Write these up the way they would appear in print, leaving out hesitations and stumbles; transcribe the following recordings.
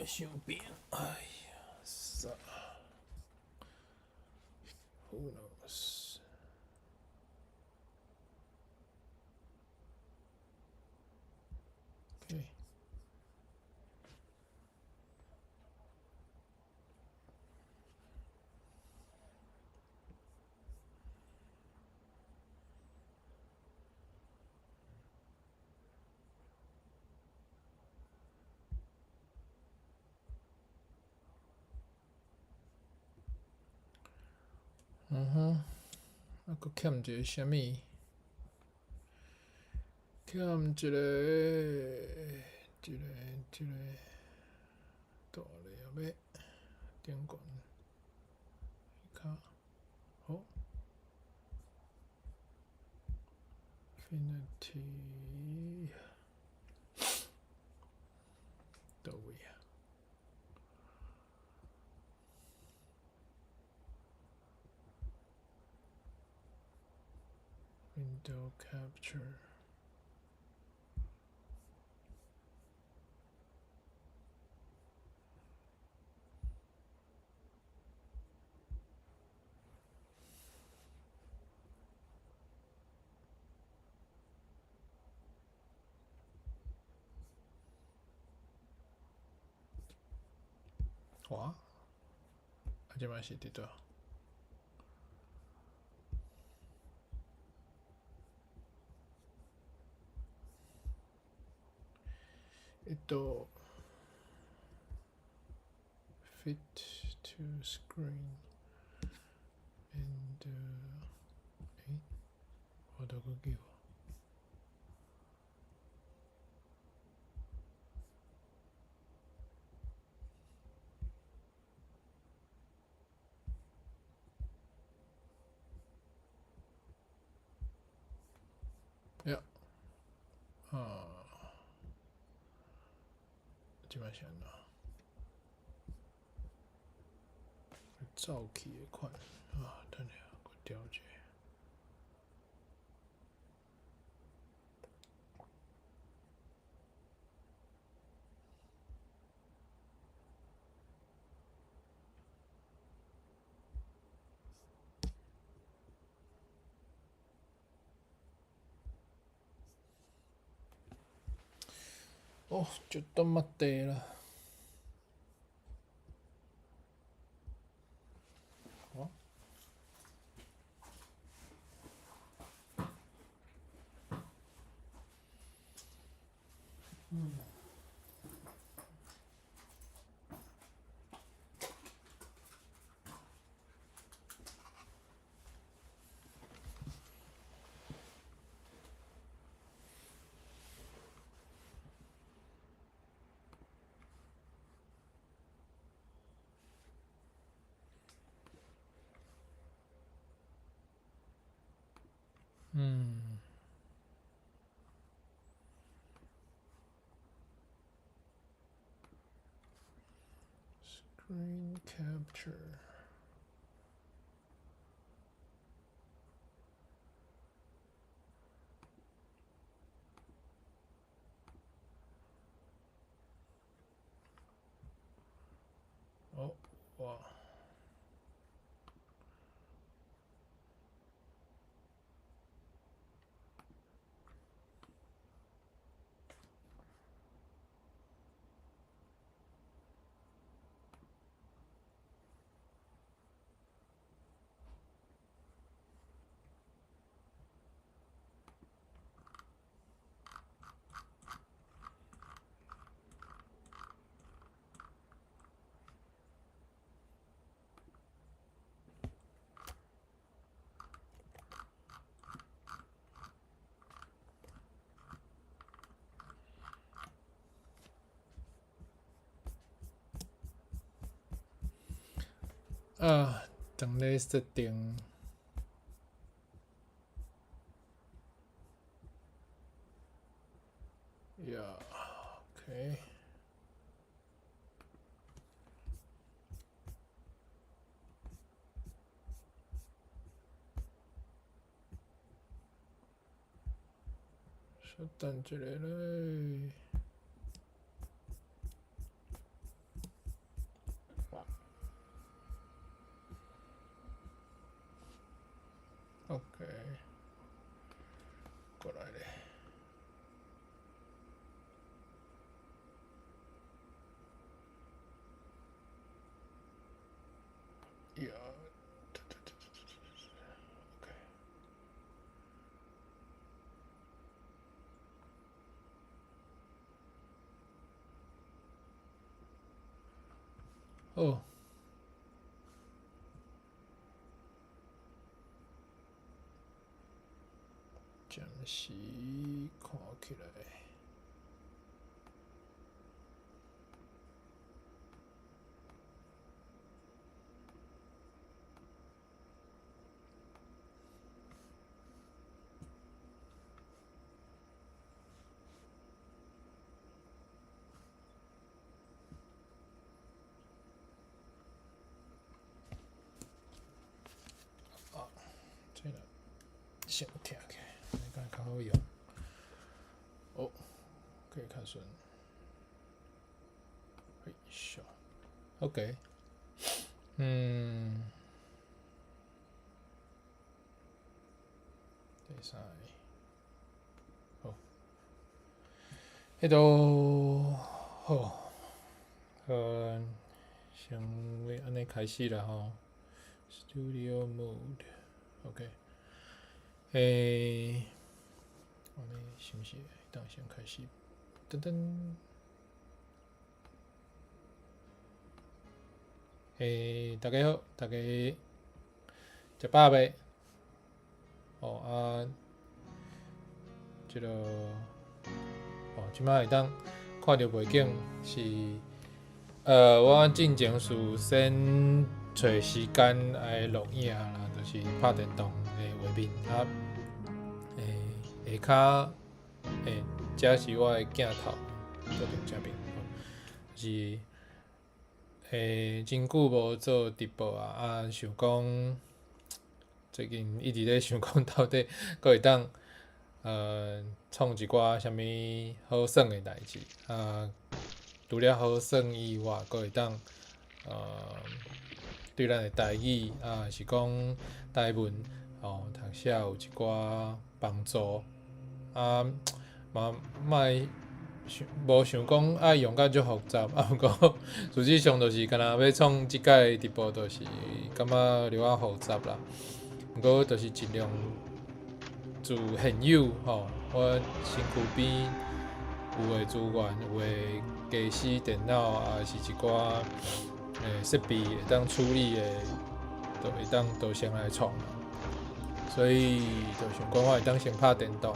傷扁，哎呀，啥？Who knows? Okay. 嗯哼，啊，閣欠一个啥物？欠一个，一个，一个大粒仔顶悬，跤，好，Affinity，佗位啊？Window capture。哇！啊，這擺是佇佗？えっと fit to screen and 欸，我都閣叫。呀，啊，這擺是按怎？走去的款啊，等下閣調一下。哦，ちょっと待って啦。哦。嗯。嗯。Screen capture。哦，哇。啊，正咧設定。呀，OK。稍等一下咧。好。暫時看起來。啊，這個先聽起來，按呢敢較好用。哦，可以較順。哎咻，OK，第三個，好，彼度好，先按呢開始啦吼，Studio Mode，OK，按呢是毋是會當先開始？噔噔。大家好，大家食飽未？哦啊，這个哦，這擺會當看著背景是，我進前事先揣時間來錄影啦，就是拍電動的畫面啊，下跤，這是我的鏡頭，佇這邊，是。真久無做直播啊！啊，想講最近一直咧想講，到底閣會當創一寡啥物好耍的代誌啊？除了好耍以外，閣會當對咱的台語啊，是講台文哦，讀寫有一寡幫助啊，嘛莫想無想講愛用甲足複雜，啊，毋過事實上就是敢若欲創這擺直播，就是感覺著較複雜啦。毋過就是盡量自現有吼，我身軀邊有的資源，有的家私電腦啊，是一寡設備會當處理的，就會當都先來創。所以就想講，我會當先拍電動，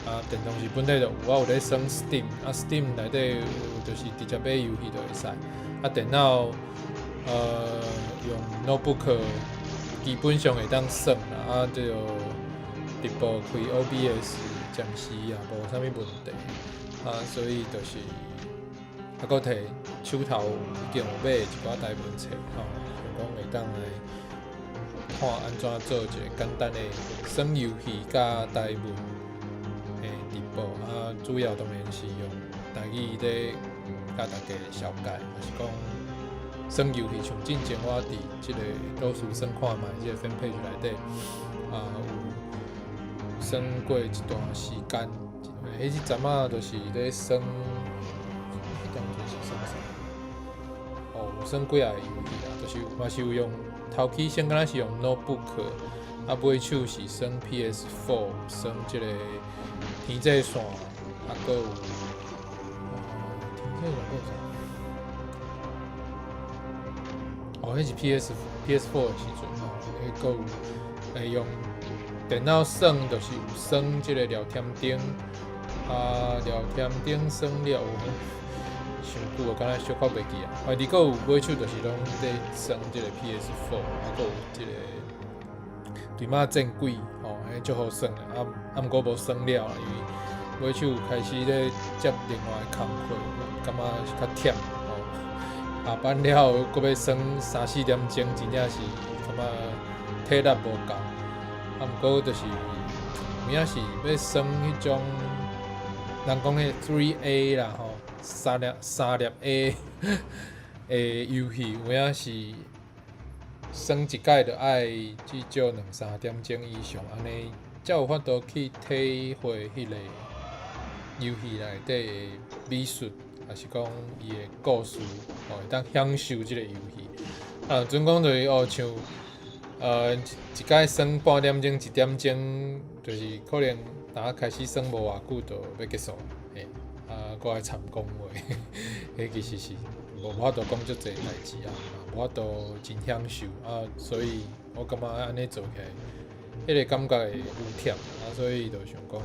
啊，電動是本底就有，我有咧耍 Steam，啊，Steam 內底有就是直接買遊戲就會使，啊，電腦用 notebook 基本上會當耍啦，啊，這個直播開 OBS 暫時也無啥物問題，啊，所以就是啊，閣提手頭已經有買一寡台文冊，吼，想講會當來看按怎做一個簡單的耍遊戲佮台文的直播，啊，主要當然是用台語咧佮大家紹介，抑是講耍遊戲，像進前我佇這个老師耍看覓這个 fan page 內底，啊，有耍過一段時間，彼陣仔就是咧耍，彼當陣是耍啥？哦，有耍幾仔個遊戲啦，就是嘛是有用。頭起先敢若是用 notebook，啊，尾手是耍 PS4，耍這个天際線，啊，閣有天際線閣有啥？哦，彼是 PS4 的時陣吼，彼閣有用電腦耍，就是有耍這个廖添丁，啊，廖添丁耍了。傷久啊，敢若小可袂記啊。啊，閣有尾手就是攏咧耍這个 PS4，啊，閣有這个對馬戰鬼吼，彼足好耍的。啊啊，毋過無耍了啦，因為尾手開始咧接另外的工課，感覺是較忝吼。下班了後，閣欲耍三四點鐘，真正是感覺體力無夠。啊，毋過就是有影是欲耍彼種，人講彼 3A 啦吼。三粒三粒 A 的遊戲，有影是耍一擺就愛至少兩三點鐘以上，按呢才有法度去體會彼个遊戲內底的美術，抑是講伊的故事，吼會當享受這个遊戲。啊，準講就是哦，像一擺耍半點鐘、一點鐘，就是可能若開始耍無偌久就欲結束，嘿。啊，閣愛參講話，彼其實是有無法度講足濟代誌啊，嘛無法度真享受啊，所以我感覺按呢做起來，彼個感覺會愈忝啊，所以就想講，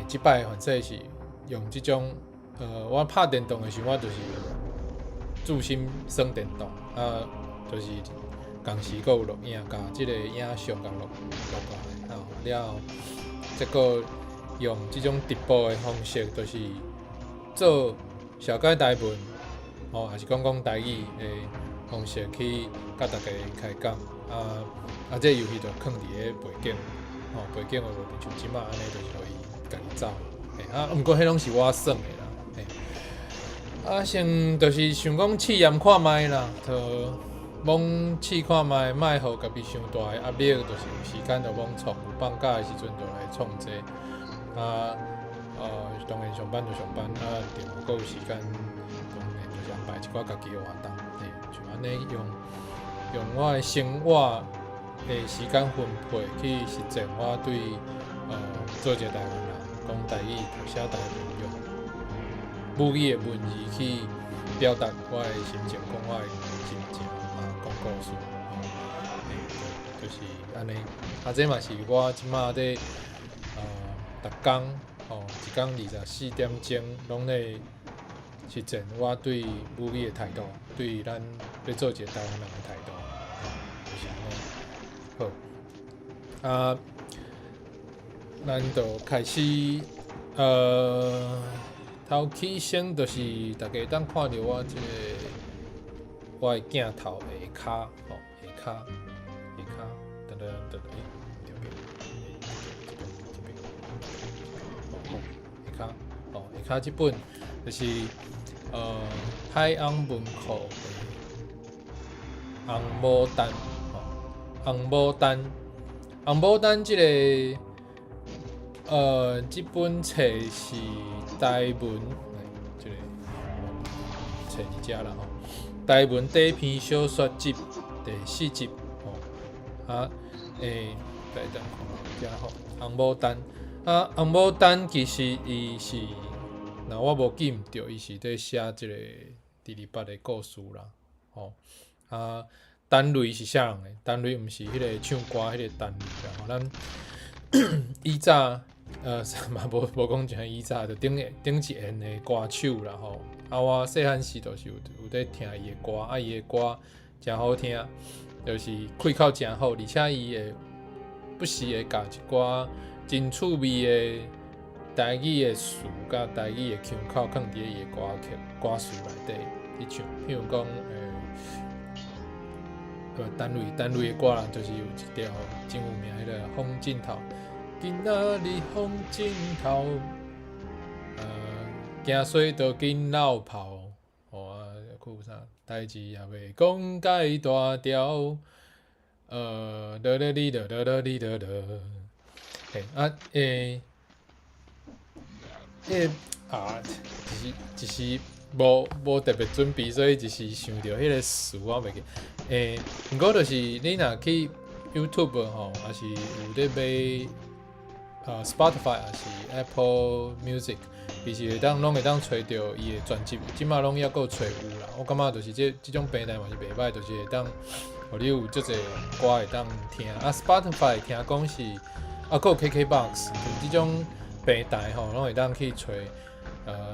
這擺反正是用這種，我拍電動的時，我就是專心耍電動，啊，就是仝時閣有錄影，共這个影像共錄錄落來，吼，了後，再閣用這種直播的方式，就是做紹介台文，吼，抑是講講台語的方式去佮大家開講，啊啊，這遊戲就囥佇咧背景，吼，背景的無親像這馬按呢，就是予伊家己走，嘿，啊，毋過彼攏是我算的啦，嘿，啊，先就是想講試驗看覓啦，就罔試看覓，莫予家己傷大的壓力，就是有時間就罔創，有放假的時陣就來創這個，啊，當然上班就上班，啊，另外閣有時間，當然就是安排一寡家己的活動，嘿，像按呢用用我的生活的時間分配去實踐我對做一个台灣人講台語、讀寫台文用母語的文字去表達我的心情，講我的心情啊，講故事，吼，嘿，就是按呢。啊，這嘛是我這馬佇逐工吼，一工24點鐘攏咧實踐我對母語的態度，對咱欲做一个台灣人的態度，就是按呢。好，啊，咱就開始，頭起先就是大家會當看著我這个我的鏡頭下跤，吼，下跤，下跤，噔噔噔，欸，對對，這邊這邊，好，下跤，吼，下跤這本就是海翁文庫的紅牡丹，吼，紅牡丹，紅牡丹這个這本冊是台文，來，這个冊佇遮啦吼。台文短篇小說集第四集，吼，啊，來等看遮吼，紅牡丹，啊，紅牡丹其實伊是，若我無記毋著，伊是佇寫這个二二八的故事啦，吼，啊，陳雷是啥人呢？陳雷毋是彼个唱歌彼个陳雷啦，吼，咱以早，嘛無無講像以早，就頂頂一緣的歌手啦吼。啊，我細漢時就是有有佇聽伊的歌，啊，伊的歌誠好聽，就是開口誠好，而且伊會不時會共一寡真趣味的台語的詞佮台語的腔口囥佇伊的歌曲歌詞內底去唱。譬如講，陳雷陳雷的歌啦，就是有一條真有名彼个風箏頭。今仔日風箏頭，驚洗就緊落跑，吼啊，閣有啥代誌也袂講介大條，囉囉哩囉囉囉哩囉囉，嘿啊欸，啊，一時一時無無特別準備，所以一時想著彼個詞我袂記。毋過就是你若去 YouTube 吼，抑是有咧買Spotify 抑是 Apple Music，其實會當攏會當揣著伊的專輯，這馬攏猶閣揣有啦。我感覺就是這這種平台嘛是袂歹，就是會當予你有足濟歌會當聽。啊，Spotify 聽講是啊，閣有 KKBOX，就這種平台吼，攏會當去揣。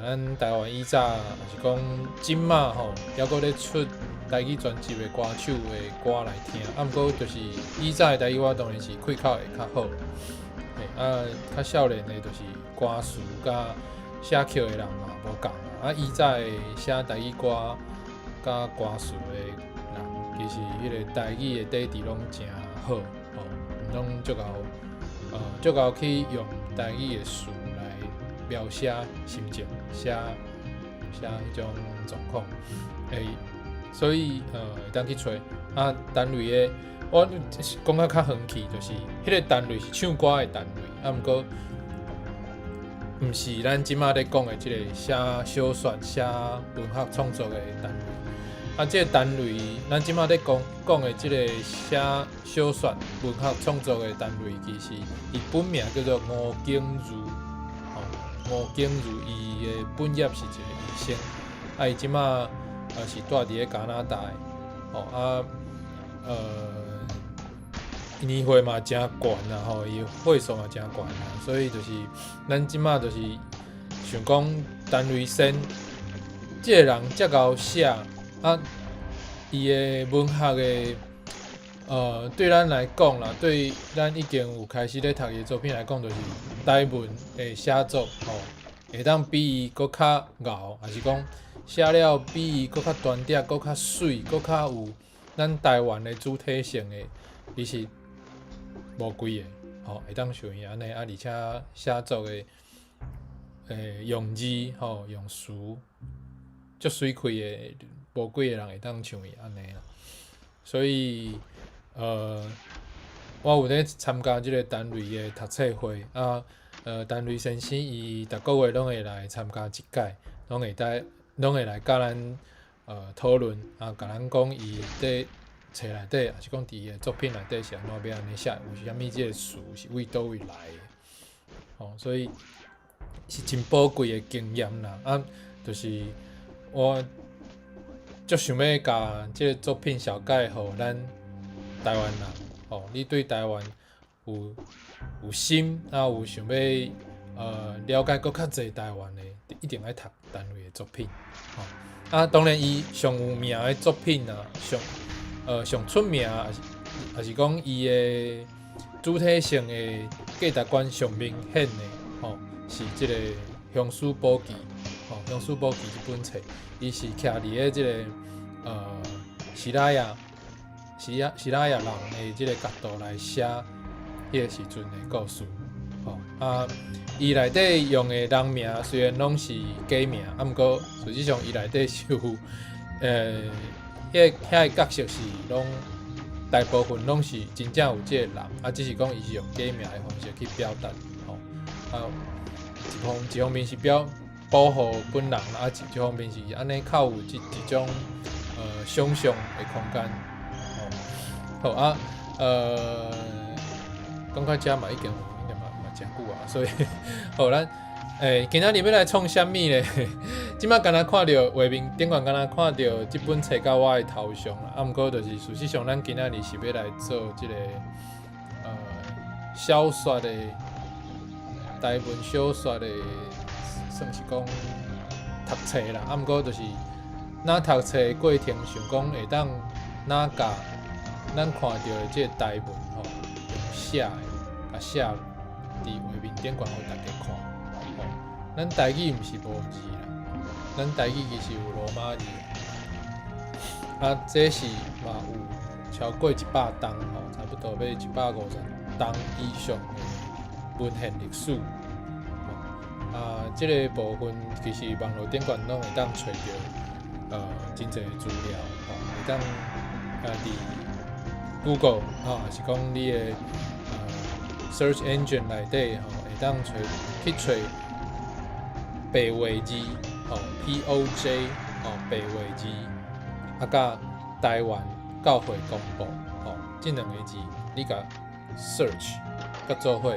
咱台灣以早，抑是講這馬吼，猶閣咧出台語專輯的歌手的歌來聽。啊，毋過就是以早的台語歌當然是開口會較好。嘿，啊，較少年的就是歌詞佮寫曲的人嘛無仝啊。以早的寫台語歌佮歌詞的人，其實彼个台語的底底攏誠好，吼，攏足𠢕，足𠢕去用台語的詞來描寫心情，寫寫彼種狀況，欸，所以會當去揣啊，陳雷的，我講較較遠去，就是彼个陳雷是唱歌的陳雷，啊，毋過毋是咱這馬咧講的這个寫小說、寫文學創作的陳雷。啊，這个陳雷，咱這馬咧講講的這个寫小說、文學創作的陳雷，其實伊本名叫做吳景如，吼，吳景如，伊的本業是一个醫生，啊，伊這馬是蹛佇咧加拿大的，吼啊，年歲嘛誠懸啦吼，伊歲數嘛誠懸啦，所以就是咱這馬就是想講陳瑞先這个人遮𠢕寫啊，伊的文學的對咱來講啦，對咱已經有開始咧讀伊的作品來講，就是台文的寫作吼，會當比伊閣較𠢕，抑是講寫了比伊閣較端正、閣較媠、閣較有咱台灣的主體性的，其實無幾个吼，會當像伊按呢啊，而且寫作的用字吼，用詞足媠氣的，無幾个人會當像伊按呢啦。所以，我有咧參加這个陳雷的讀冊會啊，陳雷先生伊逐个月攏會來參加一擺，攏會帶，攏會來佮咱討論啊，共咱講伊佇冊內底，抑是講佇伊的作品內底是按怎欲按呢寫，有啥物這个詞是為佗位來的，吼，所以是真寶貴的經驗啦。啊，就是我足想欲共這个作品紹介予咱台灣人，吼，你對台灣有心啊，有想欲了解閣較濟台灣的，一定愛讀陳雷的作品，吼。啊，當然伊上有名的作品啊，上出名，抑是講伊的主體性的價值觀上明顯的，吼，是這个《鄉思簿記》，吼，《鄉思簿記》這本冊，伊是徛佇咧這个西拉雅人的這个角度來寫彼个時陣的故事，吼啊，伊內底用的人名雖然攏是假名，啊，毋過實際上伊內底是有，彼个角色是攏大部分攏是真正有這个人，啊，只是講伊是用假名的方式去表達，吼，啊，一方面是保護本人，啊，一方面是按呢較有一種想像的空間，吼，好啊，講到遮嘛已經應該嘛誠久啊，所以好咱今仔日欲來創啥物咧？這馬敢若看著畫面頂懸，敢若看著這本冊佮我的頭像啦，啊，毋過就是事實上，咱今仔日是欲來做這个小說的台文小說的，算是講讀冊啦。啊，毋過就是若讀冊的過程，想講會當若共咱看著的這个台文吼，用寫的，共寫佇畫面頂懸，予大家看。吼，咱台語毋是無字啦，咱台語其實有羅馬字，啊，這是嘛有超過100冬吼，差不多欲150冬以上的文獻歷史。啊，這个部分其實網路頂懸攏會當揣著，真濟資料，吼，會當佇 Google 啊，抑是講你的search engine 內底吼，會當揣去揣白話字，吼，POJ，吼，白話字，啊，佮台灣教會公報，吼，這兩个字你共 search 佮做伙，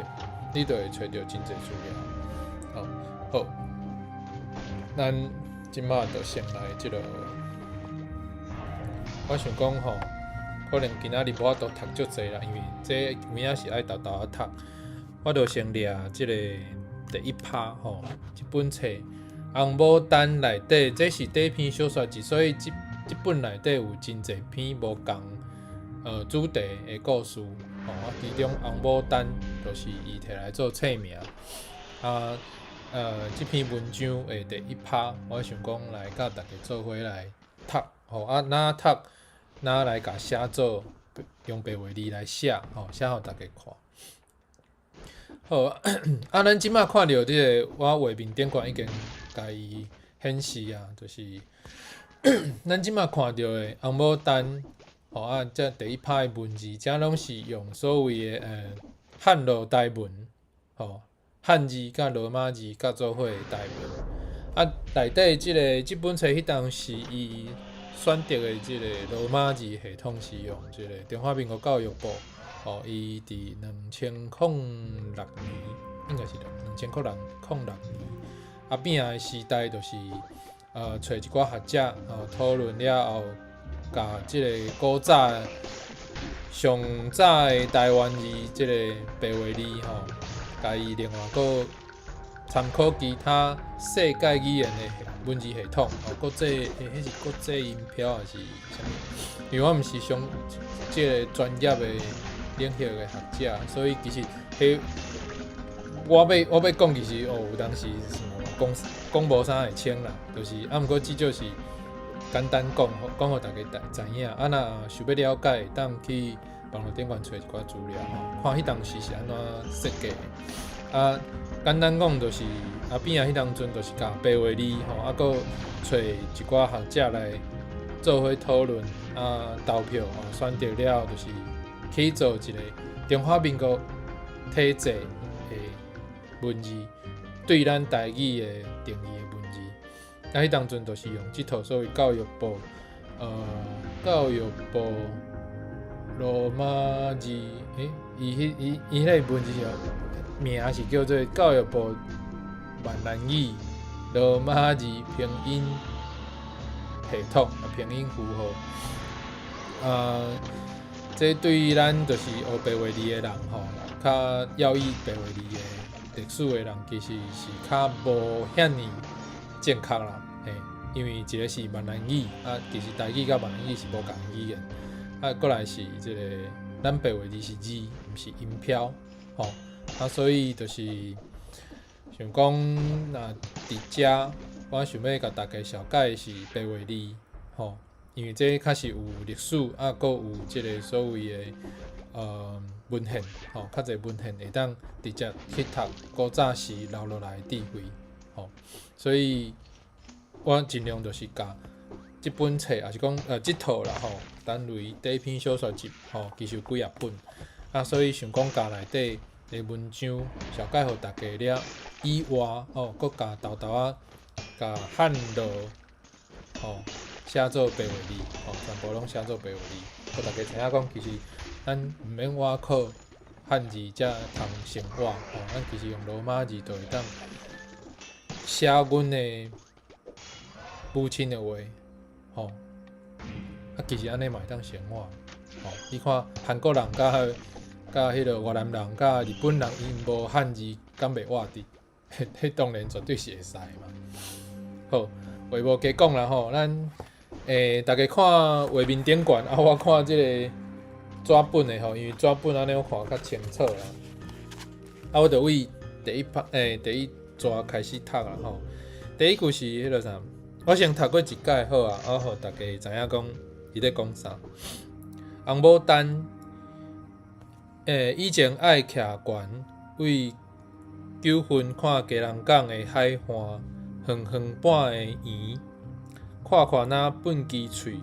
你就會揣著真濟資料。吼，好，咱這馬就先來這个，我想講吼，可能今仔日無法度讀足濟啦，因為這有影是愛沓沓仔讀。我就先掠這个第一拍吼，這本冊《紅牡丹》內底，這是短篇小說集，所以這本內底有真濟篇無仝主題的故事吼，啊，其中《紅牡丹》就是伊摕來做冊名。啊，這篇文章的第一拍，我想講來佮大家做伙來讀，吼啊，若讀，若來共寫做用白話字來寫，吼，寫予大家看。好，啊，咱這馬看著這个我畫面頂懸已經共伊顯示啊，就是咱這馬看著的紅牡丹，吼啊，這第一拍的文字，這攏是用所謂的漢羅台文，吼，漢字佮羅馬字佮做伙的台文。啊，內底這个這本冊彼當時伊選擇的這个羅馬字系統是用這个中華民國教育部，吼，伊佇2006年，應該是2006年，阿扁的時代，就是揣一寡學者吼討論了後，共這个古早上早的台灣字，這个白話字吼，共伊另外閣參考其他世界語言的文字系統，吼，國際彼是國際音標抑是啥物？因為我毋是上這个專業的領域的學者，所以其實彼我欲講其實哦，有當時什麼講講無啥會清啦，就是啊，毋過至少是簡單講，講予大家知知影。啊，若想欲了解，會當去網路頂懸揣一寡資料吼，看彼當時是按怎設計的。啊，簡單講就是阿扁仔彼當陣就是共白話字吼，啊，閣揣一寡學者來做伙討論，啊，投票吼，選擇了後就是去做一個中華民國體制的文字，對咱台語的定義的文字。啊，彼當陣就是用這套所謂教育部羅馬字，伊彼伊伊彼个文字是名是叫做教育部閩南語羅馬字拼音系統，啊，拼音符號。啊，這對於咱就是學白話字的人吼，較了解白話字的歷史的人，其實是較無遐爾正確啦，嘿，因為一个是閩南語，啊，其實台語佮閩南語是無仝的語言，啊，過來是這个咱白話字是字，毋是音標，吼，啊，所以就是想講，若佇遮，我想欲共大家紹介的是白話字，吼，因為這較是有歷史，啊，閣有這个所謂的文獻，吼，較濟文獻會當直接去讀古早時留落來的智慧，吼，所以我盡量就是共這本冊，抑是講這套啦吼，單位短篇小說集吼，其實有幾仔本，啊，所以想講共內底的文章紹介予大家了以外，吼，閣共沓沓仔共漢羅吼寫做白話字，吼，全部攏寫做白話字，予大家知影講，其實咱毋免倚靠漢字才通生活，吼，咱其實用羅馬字就會當寫阮的母親的話，吼，啊，其實按呢嘛會當生活，吼，你看韓國人佮佮彼个越南人佮日本人，𪜶無漢字敢袂活佇？彼當然絕對是會使嘛。好，話無加講啦吼，咱逐家看畫面頂懸，啊，我看這个紙本的吼，因為紙本按呢我看較清楚啦。啊，我就對第一拍第一逝開始讀啦吼。第一句是彼个啥？我先讀過一擺好啊，啊，予大家知影講伊咧講啥。紅牡丹，以前愛徛懸對9分看基隆港的海岸，遠遠半个圓，看看若畚箕喙。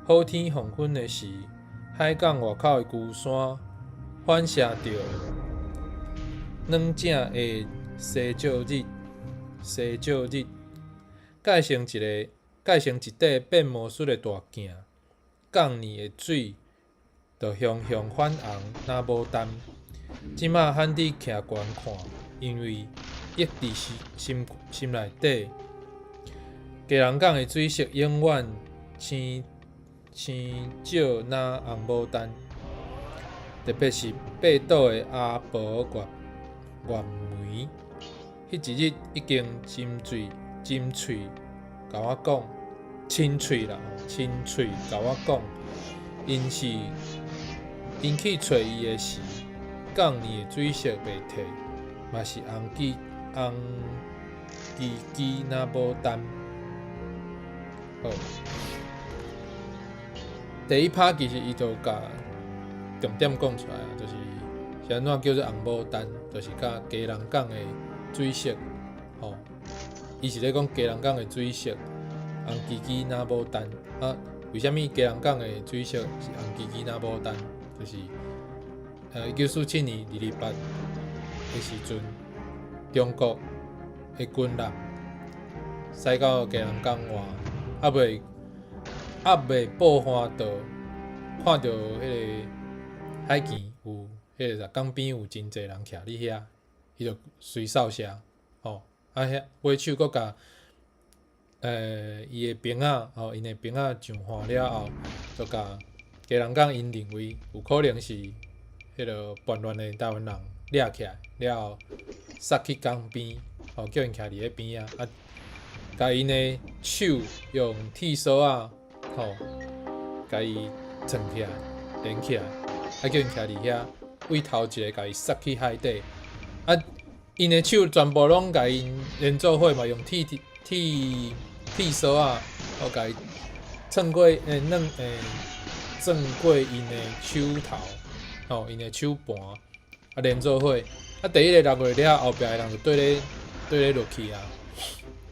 好天黃昏的時，海港外口的龜山反射著暖正的西照日，西照日，蓋成一塊變魔術的大鏡，港暝的水就雄雄反紅，若牡丹。這馬罕佇徛懸看，因為憶佇心心內底，基隆港的水色永遠青青少若紅牡丹，特別是爬島的阿婆月月梅，彼一日已經親喙親喙共我講，親喙啦，親喙共我講，𪜶是𪜶去揣伊的時，港暝的水色袂褪，嘛是紅吱紅吱吱若牡丹。好，第一拍其實伊就共重點講出來啊，就是是按怎叫做紅牡丹，就是佮基隆港的水色，吼，伊是咧講基隆港的水色紅吱吱若牡丹啊？為啥物基隆港的水色是紅吱吱若牡丹？就是1947年228的時陣，中國的軍艦駛到基隆港外，猶未報岸到，看著彼个海墘有彼个啥港邊有真濟人徛佇遐，伊就隨掃射，吼，啊遐尾手閣共伊的兵仔吼，𪜶的兵仔上岸了後，就共家人講，𪜶認為有可能是彼个叛亂的台灣人掠起來了後，殺去江邊，吼，叫𪜶徛佇咧邊仔，啊，共𪜶的手用鐵索仔，吼，共伊串起來、連起來，啊，叫𪜶徛佇遐，對頭一个共伊殺去海底，啊，𪜶的手全部攏共𪜶連做伙嘛，用鐵鐵鐵索仔，吼，共伊串過，軟，鑽過𪜶的手頭，吼，𪜶的手盤，啊，連做伙，啊，第一个落去了後，後壁的人就綴咧落去啊。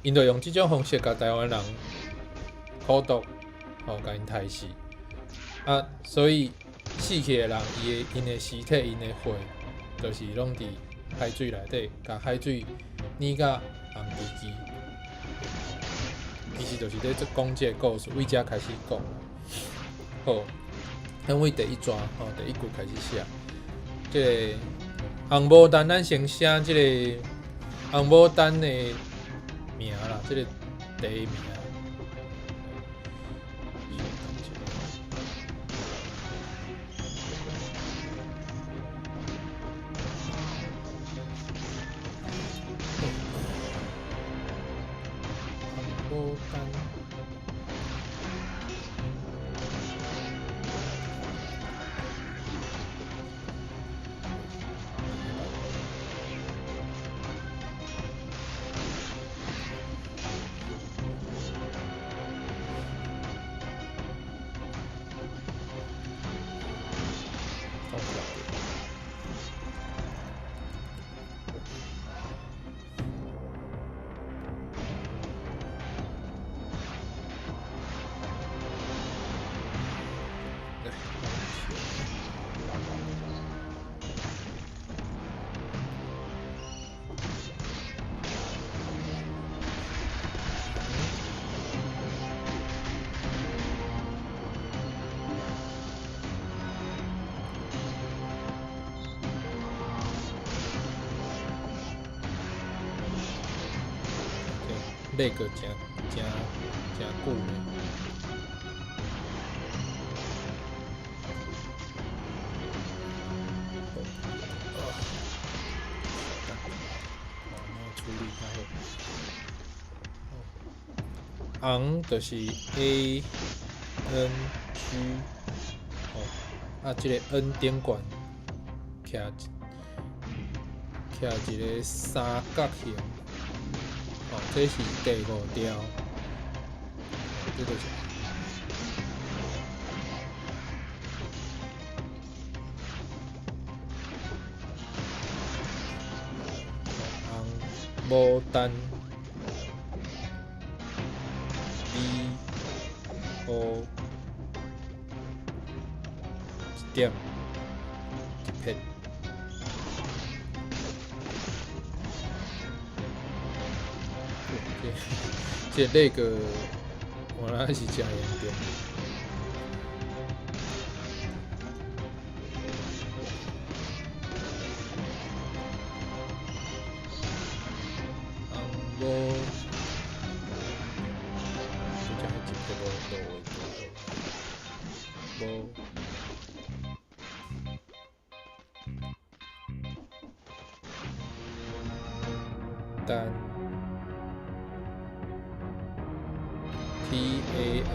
𪜶就用這種方式共台灣人苦毒，吼，共𪜶刣死。啊，所以死去的人，伊的𪜶的屍體、𪜶的血，就是攏佇海水內底，共海水染甲紅吱吱。其實就是咧講這个故事，對遮開始講。好，咱對第一逝，吼，第一句開始寫。這个紅毛丹，咱先寫這個紅毛丹的名啦，這个地名。紅毛丹。那個誠誠誠久呢。好，處理較好。紅就是 A N G，吼，啊，這個 N 頂懸徛徛一个三角形。哦，這是第五調，這就是紅牡丹 B O 一點一撇。這這個原來是誠嚴重。紅毛，就這一撇無落無丹。T A N，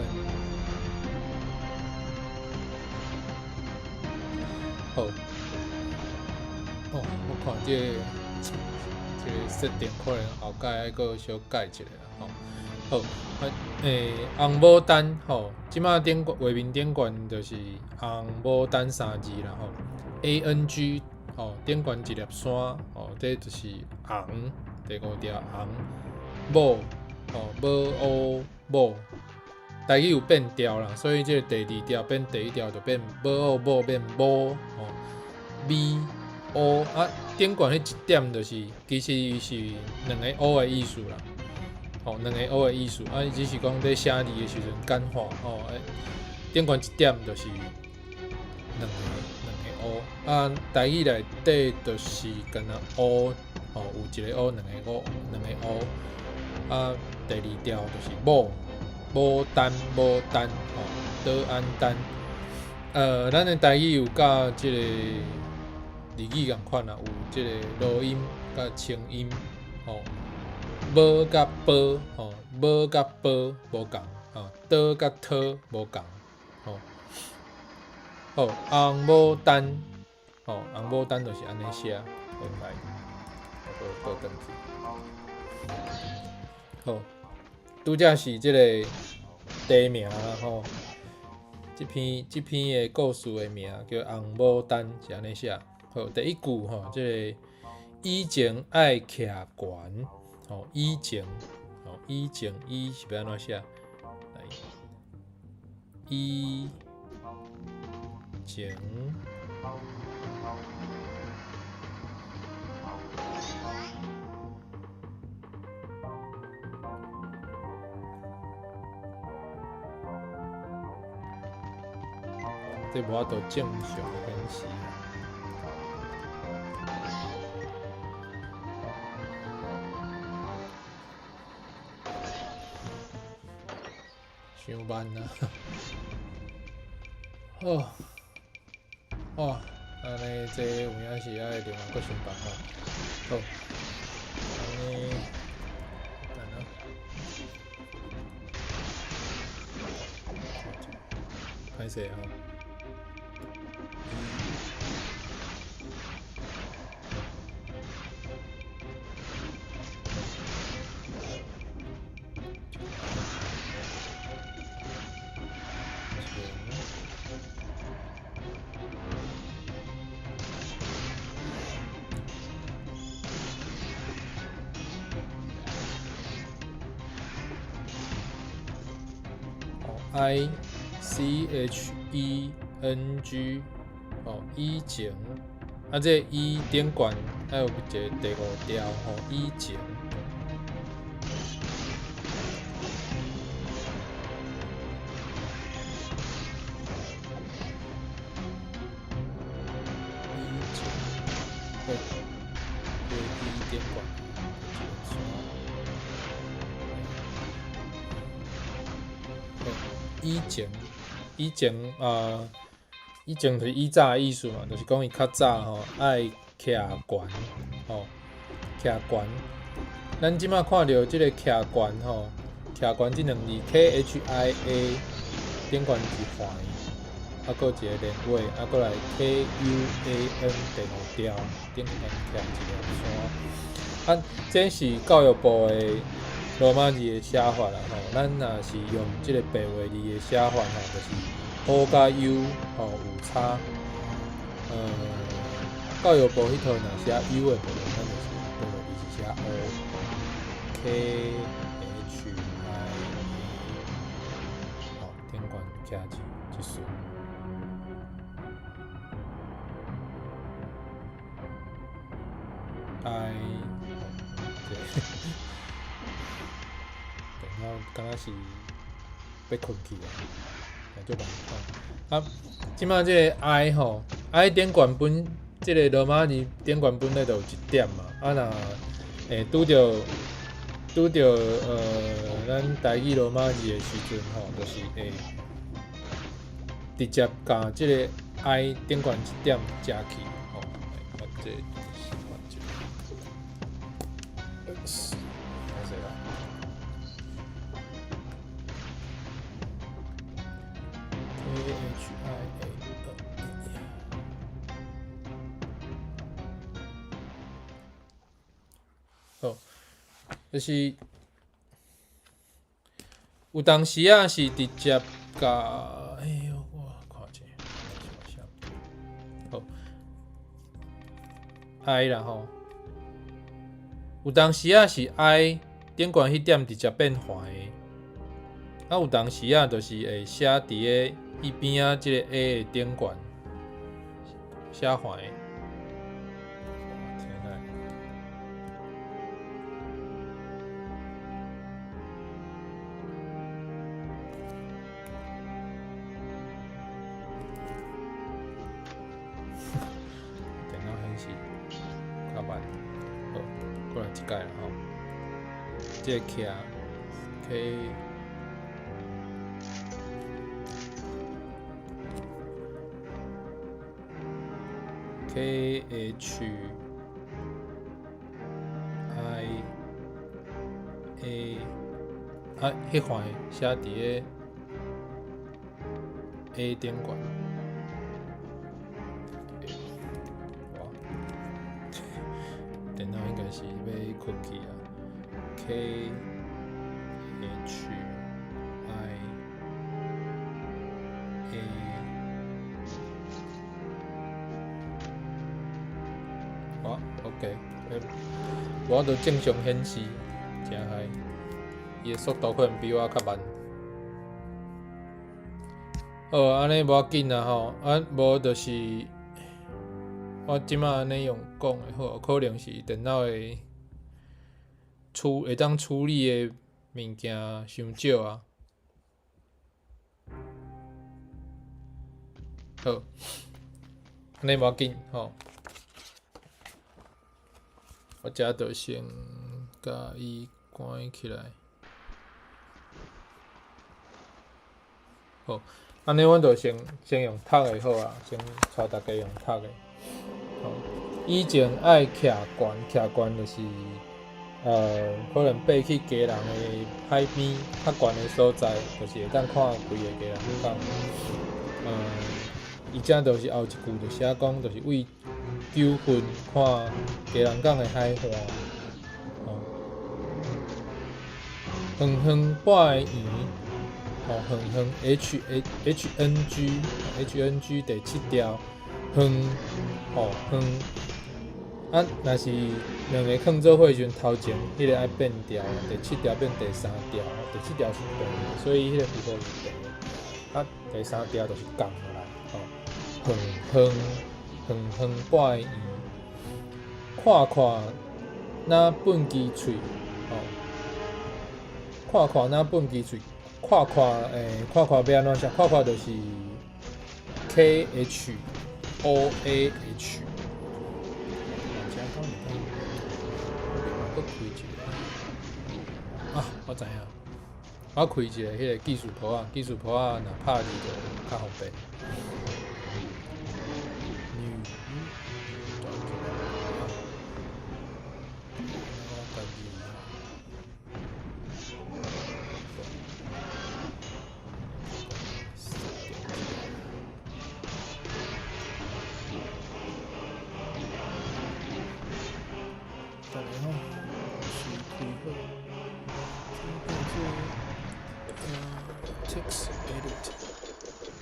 好，哦，我看這個這个設定可能後蓋愛閣小改一下啦，吼。好，啊，紅牡丹吼，這馬頂懸畫面頂懸就是紅牡丹三字啦，吼，A N G 吼，頂懸一粒山，吼，這就是紅，第五調紅，牡，吼，牡烏某，台語有變調啦，所以這个第二調變第一調就變牡烏某變某，吼，B O 啊，頂懸彼一點就是其實伊是兩个 O 的意思啦，吼，兩个 O 的意思，啊，只是講咧寫字的時陣簡化，吼，頂懸一點就是兩個 O，啊，台語內底就是敢若 O，吼，有一個 O，兩個 O，兩個 O，啊，第二調就是牡，牡丹牡丹吼，倒安丹。咱的台語有佮這个日語仝款啊，有這个濁音佮清音吼，無佮波吼，無佮波無仝吼，倒佮討無仝吼。好，紅牡丹吼，紅牡丹就是按呢寫，好來，我閣倒轉去。好，拄才是這个地名啦吼。這篇的故事的名叫《紅牡丹》，是按呢寫。好，第一句吼，這个以前愛徛懸，吼，以前，吼，以前，以是欲按怎寫？來，以前。這無法度正常顯示。傷慢啊！好，哇，按呢這有影是愛另外閣想辦法。好，按呢，等下。歹勢吼。I C H E N G 哦，以前啊，這個以頂懸還有一個第五調吼，以前。以前，好，這個以頂懸一個山。以前，以前啊，以前就是以早的意思嘛，就是講伊較早吼愛徛懸吼，徛懸。咱這擺看著這个徛懸吼，徛懸這兩字 K H I A 頂懸是橫，啊，閣一个連尾，啊，閣來 K U A N 第五調，頂懸徛一粒山。啊，這是教育部的羅馬字的寫法啦吼，咱若是用這個白話字的寫法吼，就是 O 佮 U 吼有差。教育部彼套若寫 U 的部分，咱就是白話字是寫 O。K H I A，吼，頂懸徛一竖。I，這電腦敢若是欲睏去啊，也足慢。啊，這擺這个 I 吼，I 頂懸本，這个羅馬字頂懸本來就有一點嘛。啊，若會拄著咱台語羅馬字的時陣吼，就是會直接共這个 I 頂懸一點加去吼。啊，這個習慣就，歹勢啦。K H I A 好，就是有當時仔是直接共，哎喲，我看者，好，I 啦吼，有當時仔是 I 頂懸彼點直接變橫的，啊有當時仔就是會寫佇咧伊邊仔這个 A 的頂懸寫橫的。天啊！電腦顯示較慢，好，過來一擺啦吼。這个徛 K K H I A 啊，彼款寫佇咧 A 頂懸。哇！電腦應該是欲困去啊。K H I A 哇，OK，無法度正常顯示，誠害。伊的速度可能比我較慢。好，按呢無要緊啊吼，啊無就是我這擺按呢用講的好，可能是電腦的處會當處理的物件傷少啊。好，按呢無要緊吼。我這就先共伊關起來。好，按呢阮就先先用讀的好啊，先帶大家用讀的。好，以前愛徛懸，徛懸就是可能爬去基隆的海邊較懸的所在，就是會當看規个基隆港。伊遮就是後一句就寫講，就是為9份看基隆港的海岸，吼，遠遠半个圓，吼，遠遠 H H N G H N G 第七條，遠，吼遠，啊，若是兩个囥做伙時陣，頭前彼个愛變調，第七條變第三條，第七條是平的，所以彼个符號是平的，啊，第三條就是仝落來，吼，遠遠遠遠半个圓，看看若畚支喙，吼，看看若畚支喙，看看看看欲按怎寫？看看就是 K H O A H。這敢會當另外閣開一个？啊，我知影，我開一个彼个記事簿仔，記事簿仔若拍字就較方便。New document，我家己設定一下。等下吼，先開好，這變做text edit。OK。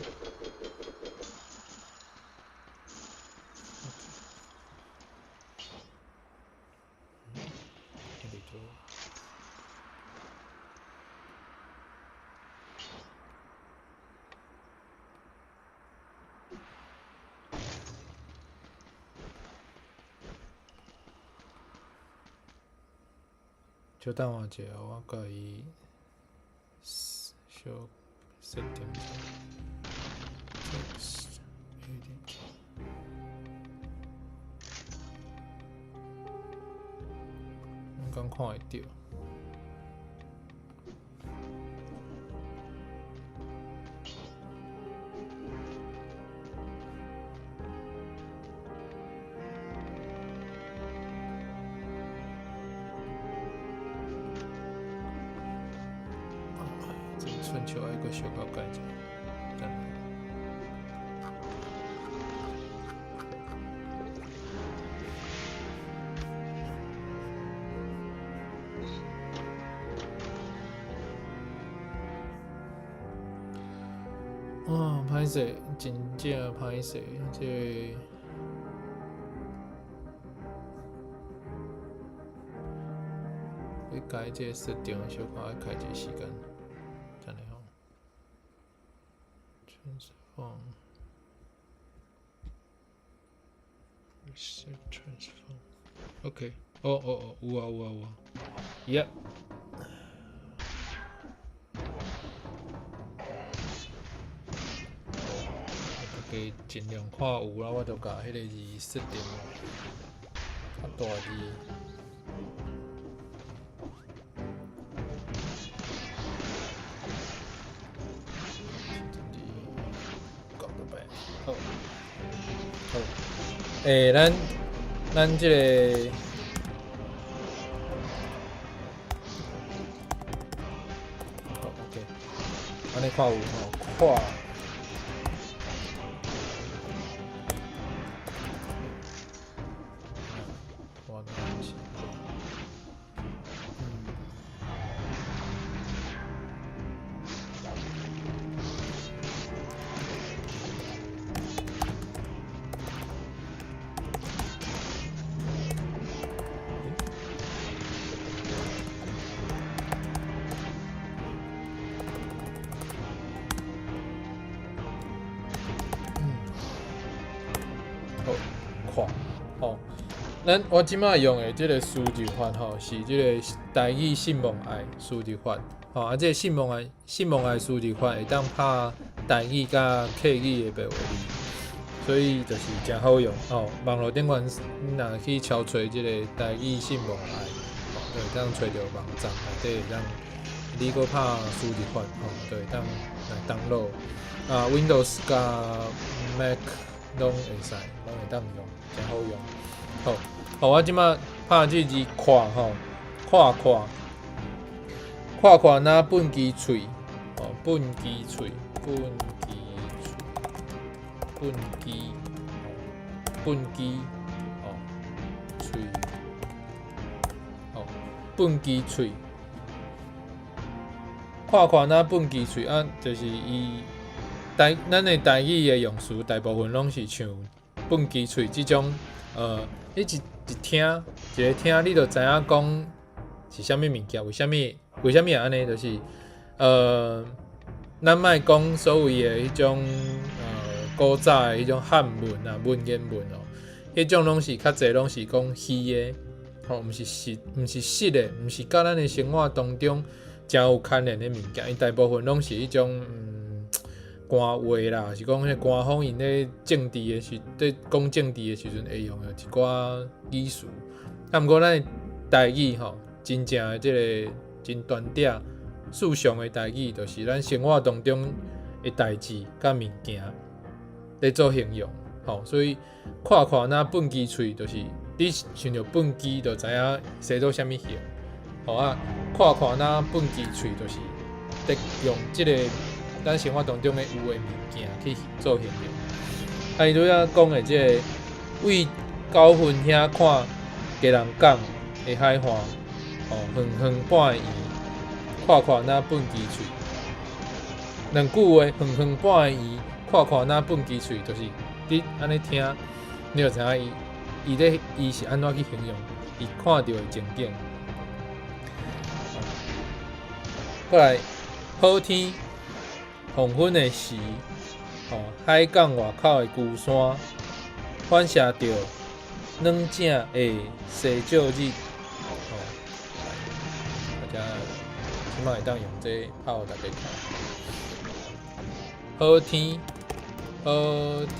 editor。稍等我一下，我共伊小設定一下。Text edit。我敢看會著？這春秋愛閣小可改一下，等下。啊，歹勢，真正歹勢，這個。欲改這個設定，小可愛開一个時間，等下吼。Transform。Reset transform。OK，哦哦哦，有啊有啊有啊，Yeah。我家己盡量看有啦，我就共彼個字設定較大字。好，好，欸，咱咱這个，好，OK，按呢看有吼，看。我是好，看，吼，咱我這擺用的這个輸入法吼，是這个台语信望愛輸入法，吼，啊，這个信望愛信望愛輸入法會當拍台语佮客语的白話字，所以就是誠好用，吼。網路頂懸你若去搜揣這个台语信望愛，吼，就會當揣著網站內底會當你閣拍輸入法，吼，就會當來 download。啊，Windows 佮 Mac 攏會使，攏會當用，誠好用。好，好，我這擺拍這字看吼，看看，看看若畚箕喙，吼，畚箕喙，畚箕喙，畚箕，畚箕，吼，喙，吼，畚箕喙，看看若畚箕喙啊，就是伊台咱的台语的用詞，大部分攏是像畚箕喙這種，你一一聽，一个聽，你就知影講是啥物物件，為啥物為啥物會按呢？就是，咱莫講所謂的彼種，古早的彼種漢文啊、文言文哦，彼種攏是較濟攏是講虛的，吼，毋是實，毋是實的，毋是佮咱的生活當中誠有牽連的物件，伊大部分攏是彼種，官話啦，是講彼官方𪜶咧政治的時，咧講政治的時陣會用的一寡語詞。啊，毋過咱的台語吼，真正的這个真端正、思想的台語，就是咱生活當中的代誌佮物件咧做形容，吼。所以看看若畚箕喙，就是你想著畚箕就知影生做啥物形，吼啊，看看若畚箕喙，就是咧用這个咱生活當中的有的物件去做形容。啊，伊拄才講的這个對九份遐看基隆港的海岸，吼，遠遠半暝，看看若畚箕喙。兩句話，遠遠半暝，看看若畚箕喙，就是你按呢聽，你就知影伊伊咧伊是按怎去形容伊看著的情景。過來，好天。黃昏的時，吼，海港外口的龜山，反射著軟正的西照日，吼，大家這擺會當用這個拍予大家看。好天，好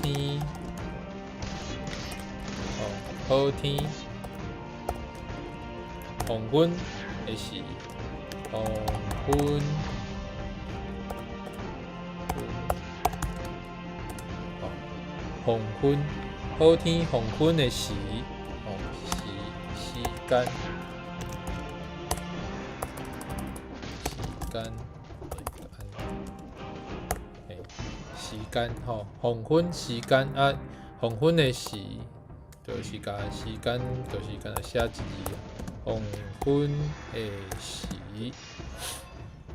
天，吼，好天，黃昏的時，黃昏。黃昏，好天黃昏的時，哦，時時間，時間，欸，時間吼，黃昏時間啊，黃昏的時，就是共時間，就是敢若寫一字啊，黃昏的時，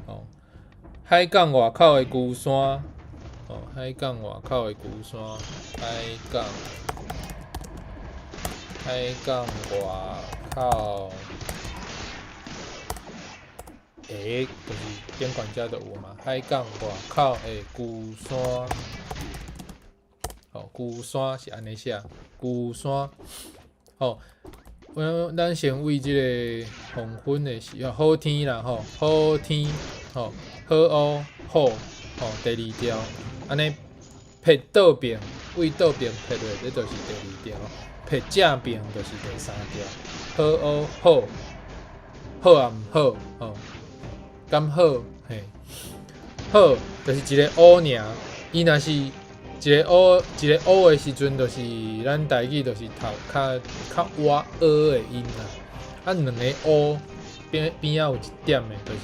吼，海港外口的龜山。哦，海港外口的龜山，海港，海港外口，欸，就是頂懸遮就有嘛。海港外口的龜山，哦，龜山是按呢寫，龜山，吼，阮咱先對這个黃昏的時，好天啦吼，好天，吼，好烏好，吼，第二條。按呢撇倒爿，對倒爿撇落，這就是第二條；撇正爿就是第三條。好烏好，好也毋好，吼，敢好？嘿，好就是一个烏爾，伊若是一个 O 一个 O 的時陣，就是咱台語就是讀較較倚 ㄜ 的音啦。啊，兩個 O 邊邊仔有一點的，就是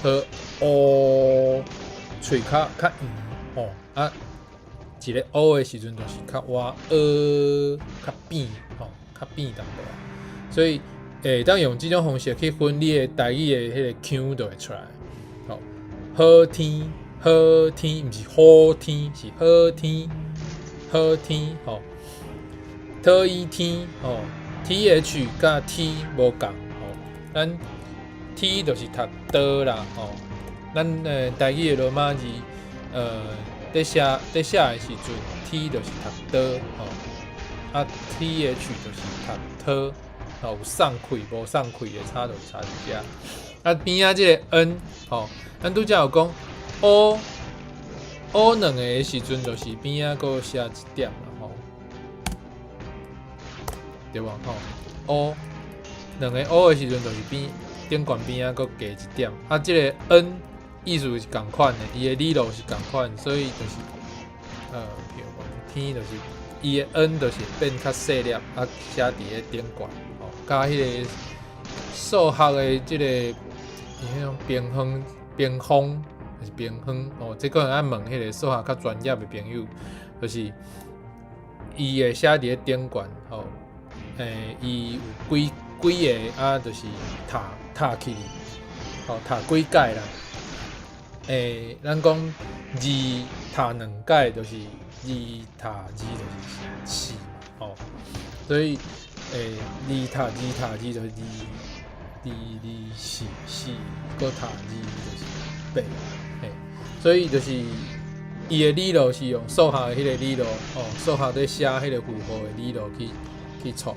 和 O 喙較較圓吼。啊，一個 O 的時陣，就是較倚 ㄜ 較扁吼，較扁淡薄仔。所以會當用這種方式去分你的台語的彼個腔就會出來。吼，好天好天，毋是好天，是好天好天吼。討伊天吼，TH 佮 T 無仝吼，咱 T 就是讀多啦吼。咱台語的羅馬字，佇寫的時陣，T 就是讀多吼，啊 TH 就是讀討，吼，有送氣無送氣的差就差佇遮。啊邊仔這個 N 吼，咱拄才有講 O O 兩個的時陣，就是邊仔閣寫一點啦吼，對無吼？O 兩個 O 的時陣，就是邊頂懸邊仔閣加一點。啊，這個 N 意思是仝款的，伊的理路是仝款，所以就是譬如講天，就是伊的 N 就是變較細粒，啊寫佇咧頂懸吼，佮彼個數學的這個伊彼種平方、平方還是平方哦，這可能愛問彼個數學較專業的朋友，就是伊會寫佇咧頂懸吼，伊有幾幾个啊，就是讀讀起，吼讀幾改啦。咱講二讀兩改就是二讀二就是四嘛，吼，所以二讀二讀二就是二二二四四，閣讀二就是八，嘿，所以就是伊的理路是用數學的彼個理路，吼，數學佇寫彼個符號的理路去創的。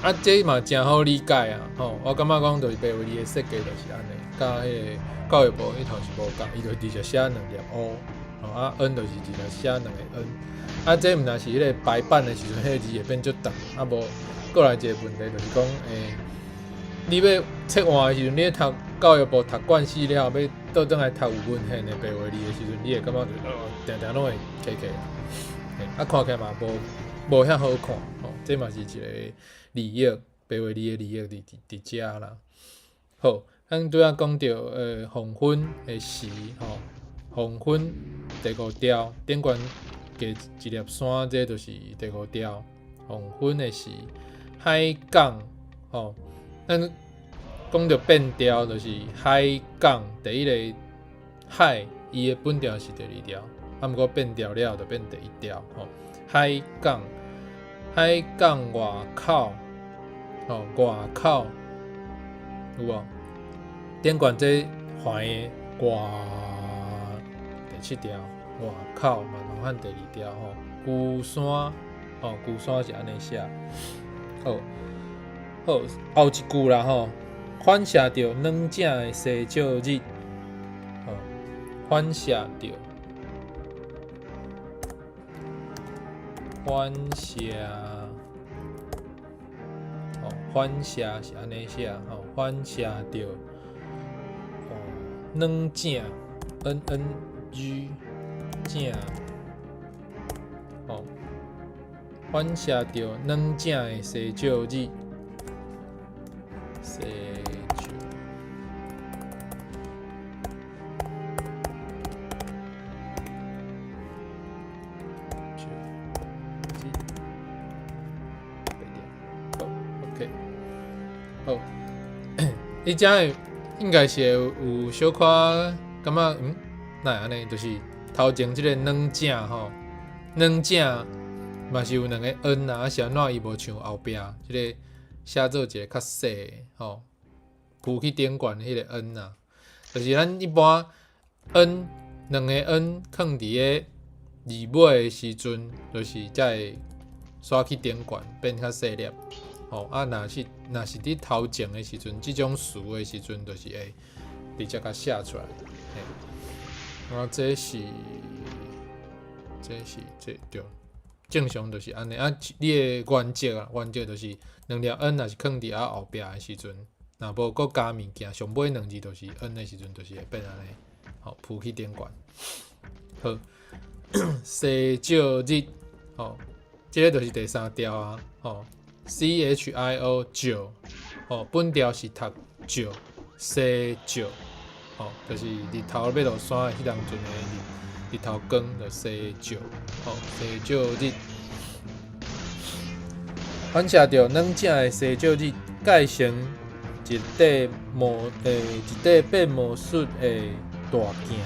啊，這嘛誠好理解啊，吼，我感覺講就是白話字的設計就是按呢，佮彼個教育部彼頭是無仝，伊就直接寫兩粒 O，吼啊 N 就是直接寫兩個 N，啊這毋但是彼個排版的時陣，彼個字會變足長，啊無閣來一個問題就是講，你欲切換的時陣，你咧讀教育部讀慣勢了後，欲倒轉來讀有文獻的白話字的時陣，你會感覺就定定攏會卡卡，嘿，啊看起來嘛無無遐好看，吼，這嘛是一個利益，白話字的利益佇遮啦。好，咱拄仔講著黃昏的時，吼，黃昏第五調，頂懸加一粒山，這就是第五調。黃昏的時，海港，吼，咱講著變調就是海港，第一个海，伊的本調是第二調，啊，毋過變調了後就變第一調，吼。海港，海港外口，吼，外口有無？頂懸這橫的外第七調，外口嘛同款第二調吼。龜山，吼，龜山是按呢寫。好，好，後一句啦吼，反射著軟正的西照日，吼，反射著，反射，吼，反射是按呢寫，吼，反射著，哦，軟正，N N G 正，吼，反射著軟正的西照日，西照，照日，好，OK，好，你遮會應該是會有小可感覺，哪會按呢？就是頭前這個軟正吼，軟正嘛是有兩個 N 啊，啊是按怎伊無像後壁這个寫做一个較細的吼，浮去頂懸彼个 N 啊，就是咱一般 N 兩个 N 囥佇咧字尾的時陣，就是才會煞去頂懸變較細粒，吼啊，若是佇頭前的時陣，這種詞的時陣，就是會直接共寫出來。嘿，啊，這是這對，正常就是按呢啊。你的原則啊，原則就是兩粒 N 若是囥佇啊後壁的時陣，若無閣加物件，上尾兩字就是 N 的時陣，就是會變按呢，吼，浮去頂懸。好，西照日，吼，這个就是第三調啊，吼，CHIO 照，吼，本調是讀照，西照，吼，就是日頭欲落山的彼當陣的日頭光，就西照，吼，西照日。反射著兩者的西照日，蓋成一塊魔欸，一塊變魔術的大鏡。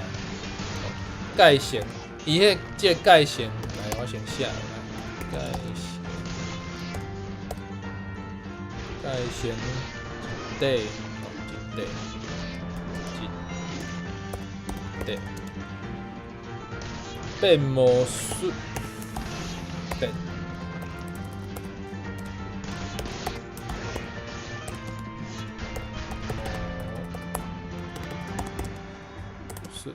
蓋成，伊彼這个蓋成，來我先寫落來，蓋成，蓋成一塊，一塊，一塊變魔術，變。術，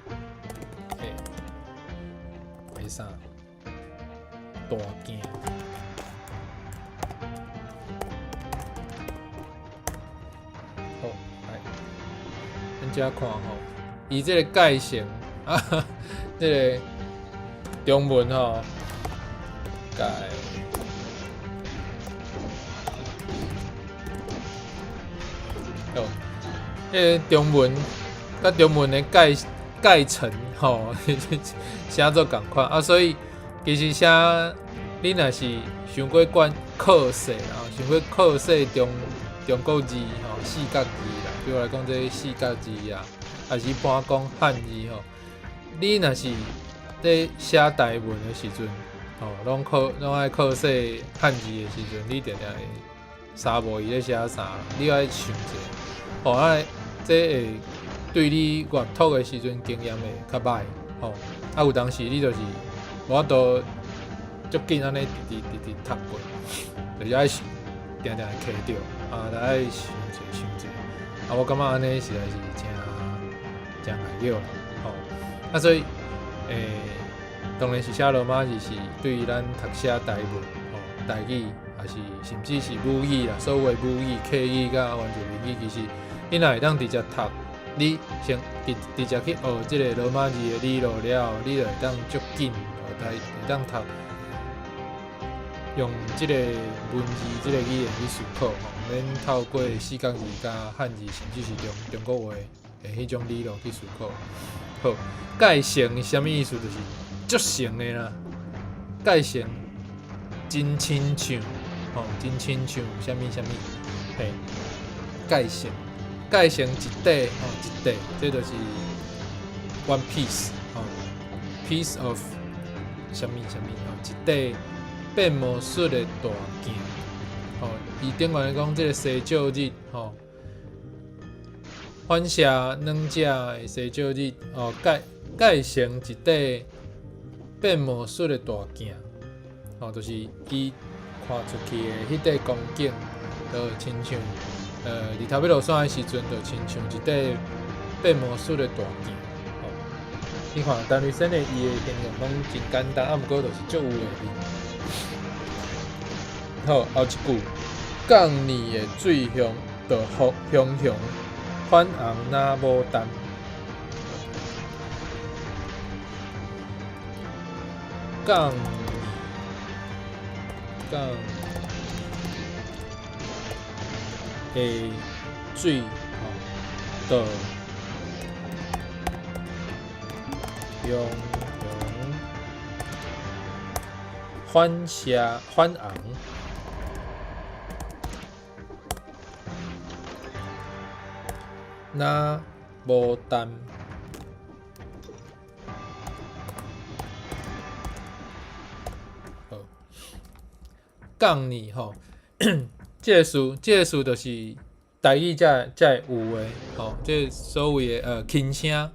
嘿，的啥？大鏡。好，來，咱遮看吼，伊這个蓋成啊，這个中文吼，蓋。好，彼个中文，佮中文的蓋蓋成吼，寫做仝款啊，所以其實寫你若是傷過慣靠勢啊，傷過靠勢中國字吼，四角字啦，比如來講這四角字啊，抑是一般講漢字吼，你若是咧寫台文的時陣，吼，攏靠攏愛靠勢漢字的時陣，你定定會查無伊咧寫啥，你愛想者，吼啊，這會對你閱讀的時陣經驗會較䆀，吼，啊有當時你就是無法度足緊按呢直直直直讀過，就是愛想，定定會卡著，啊，就愛想者想者，啊，我感覺按呢實在是誠誠礙擾啦，吼，啊所以，當然是寫羅馬字是對於咱讀寫台文，吼，台語，抑是甚至是母語啦，所謂母語、客語佮原住民語，其實你若會當直接讀，你先直直接去學這个羅馬字的理路了後，你就會當足緊，會當讀用這个文字、這个語言去思考，吼，毋免透過四角字佮漢字，甚至是中國話的彼種理路去思考。好，蓋成是啥物意思？就是足成的啦，蓋成真親像，吼，真親像啥物啥物，嘿，蓋成，蓋成一塊，吼，一塊，這就是 one piece，吼，piece of 啥物啥物，吼，一塊變魔術的大鏡，吼，伊頂懸講這个西照日，吼，反射兩者的西照日，吼，蓋蓋成一塊變魔術的大鏡，吼，就是伊看出去的彼塊光景，就親像，日頭欲落山的時陣，就親像一塊變魔術的大鏡，吼。你看，陳瑞生的伊的形容攏真簡單，啊，毋過就是足有畫面。好，後一句，降暝的水向就予雄雄反紅若牡丹。降暝，降的水吼，就雄雄反射反紅。若牡丹。好，降暝吼，這个詞，這个詞就是台語才才會有的吼，這個所謂的輕聲，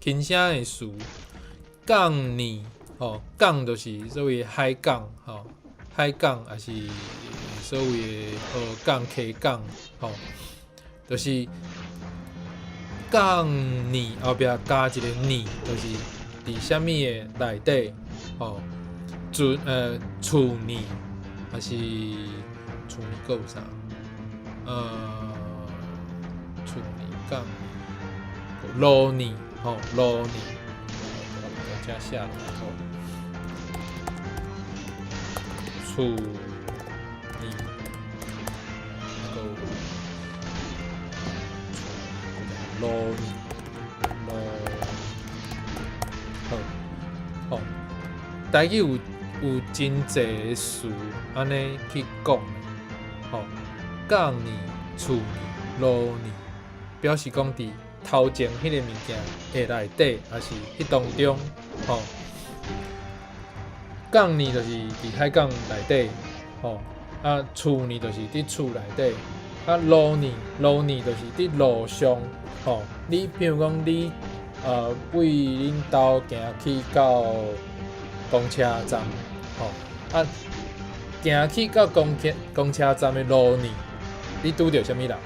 輕聲的詞，降暝吼，港就是所謂海港吼，海港抑是所謂的河港、溪港吼，就是降暝後壁加一个暝，就是佇啥物的內底吼，厝暝，抑是厝暝閣有啥？厝暝、降暝、路暝吼，路暝，遮寫落來好。厝呢，啊閣有厝路路好，吼，台語有真濟詞按呢去講，吼，仝呢、厝呢、路呢，表示講佇頭前彼个物件的內底，抑是彼當中，吼。仝呢就是佇海港內底，吼，啊厝呢就是佇厝內底，啊路呢路呢就是佇路上，吼。你比如講你為恁兜行去到公車站，吼，啊行去到公車站的路呢，你拄著啥物人？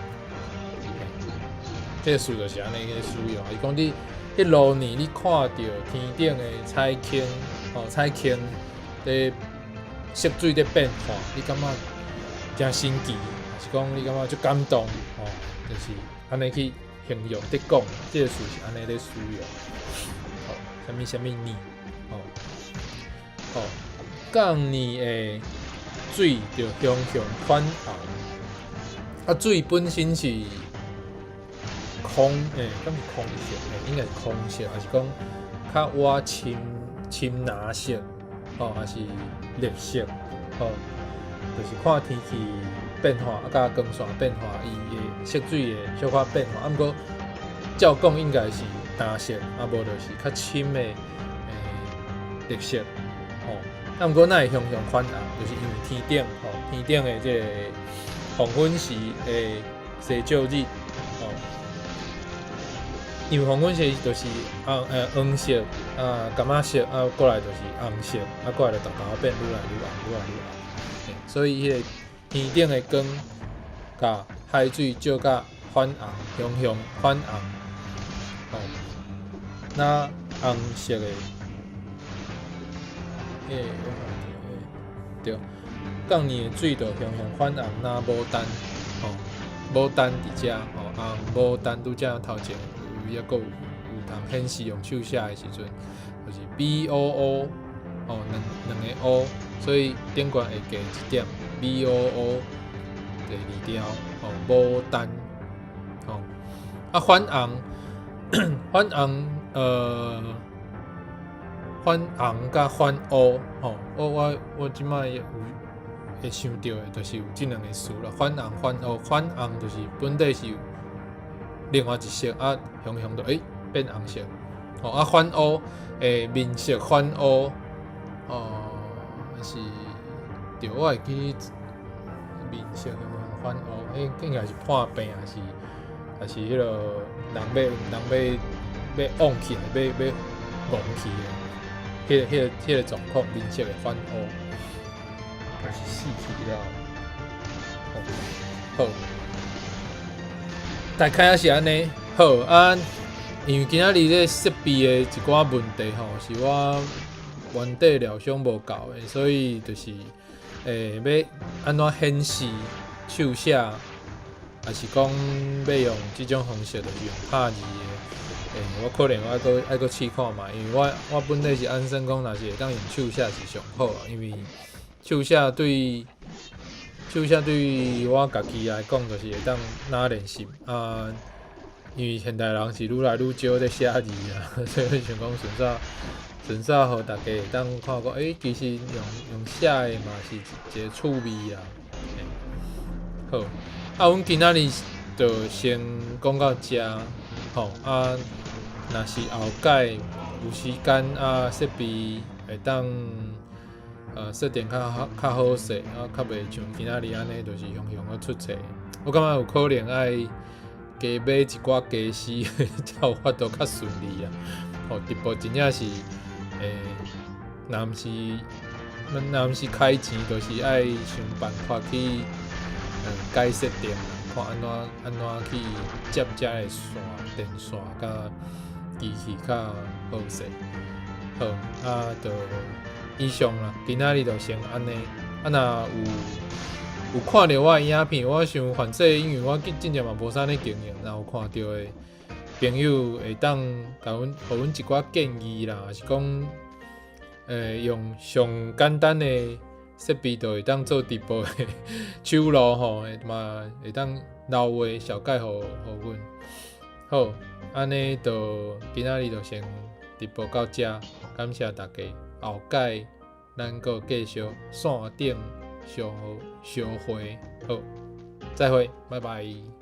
這个詞就是按呢去使用，伊講你彼路呢，你看著天頂的彩虹，吼，彩虹佇色水佇變化，你感覺誠神奇，抑是講你感覺足感動，吼，就是按呢去形容佇講，這个詞是按呢咧使用。吼，啥物啥物呢？吼，吼，仝呢的水就雄雄反紅，啊，水本身是空，敢是空色？應該是空色，抑是講較倚深深藍色，吼，抑是綠色，吼，就是看天氣變化，啊，佮光線變化，伊的色水會小可變化。啊，毋過照講應該是藍色，啊，無就是較深的綠色，吼。啊，毋過哪會雄雄反紅？就是因為天頂，吼，天頂的這個黃昏時的西照日，吼。因為黃昏時就是黃色啊，柑仔色啊，過來就是紅色，啊，過來就沓沓變愈來愈紅，愈來愈紅。所以彼個天頂的光，共海水照甲反紅，雄雄反紅，吼，那紅色的，我看著，對，仝呢的水就雄雄反紅，若牡丹，吼，牡丹佇遮，吼，紅牡丹拄才頭前有抑閣有通顯示用手寫的時陣，就是 BOO，吼，兩兩個 O，所以頂懸會加一點 BOO 第二條，吼，牡丹，吼，啊反紅，反紅，反紅佮反烏，吼，我這擺有會想著的，就是有這兩个詞啦，反紅反烏，反紅就是本底是另外一色，啊，雄雄就變紅色，吼，啊反烏，面色反烏，哦，是，對，我會記面色雄雄反烏，彼應該是破病，抑是彼个人欲戇起來，欲戇去的，彼个狀況，面色會反烏，抑是死去了，好，大概是按呢，好啊。因為今仔日這設備的一寡問題吼，是我原底料想無夠的，所以就是欲按怎顯示手寫，抑是講欲用這種方式，就是用拍字的，我可能我閣愛閣試看覓，因為我本底是按算講，若是會當用手寫是上好啊，因為手寫對我家己來講，就是會當若練習啊。因為現代人是愈來愈少咧寫字啊，所以我想講順煞順煞予大家會當看講，其實用寫的嘛是一個趣味啊。好，啊，阮今仔日就先講到遮，吼啊，若是後擺有時間啊，設備會當設定較好較好勢，啊，較袂像今仔日按呢，就是雄雄咧出錯。我感覺有可能愛加買一寡家私，才有法度較順利啊。吼，直播真正是，若毋是開錢，就是愛想辦法去改設定，看按怎按怎去接遮的線電線佮機器較好勢。好，啊，就以上啦，今仔日就先按呢。啊，若有看著我的影片，我想反正因為我進前嘛無啥咧經營，若有看著的朋友會當共阮，予阮一寡建議啦，抑是講，用上簡單的設備就會當做直播的手路吼，嘛會當留話小蓋予阮。好，按呢就今仔日就先直播到遮，感謝大家。後擺咱閣繼續線頂相相會，好，再會，拜拜。